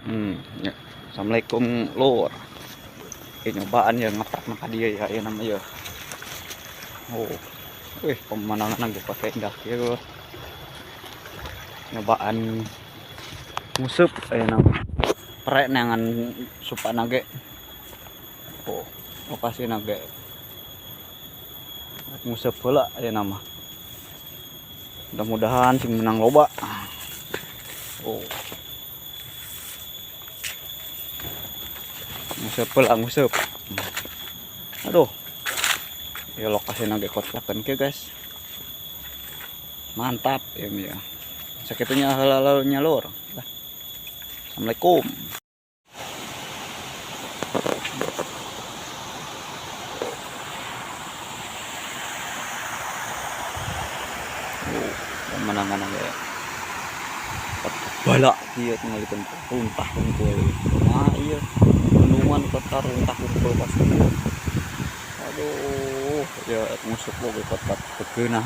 Ya. Assalamualaikum lur. Nyobaan ya ngeprak ka dieu ya ieu nama ya. Oh. Wih, pemandangan ge pakai indah kieu lur. Nyobaan nguseup aya nama. Prek neangan supana ge. Oh, lokasina ge. Nguseup heula aya nama. Mudah-mudahan sing menang loba. Oh. Nguseup heula nguseup. Aduh. Ya lokasina ge kotakeun kieu guys. Mantap ya ya. Sakitunya heula nya lur. Assalamualaikum. Pemandangan ya. Balak kieu tingalikeun runtah hungkul. Nah iya, bendungan kota runtah hungkul pasti. Aduh, ya nguseup oge kota begeunah.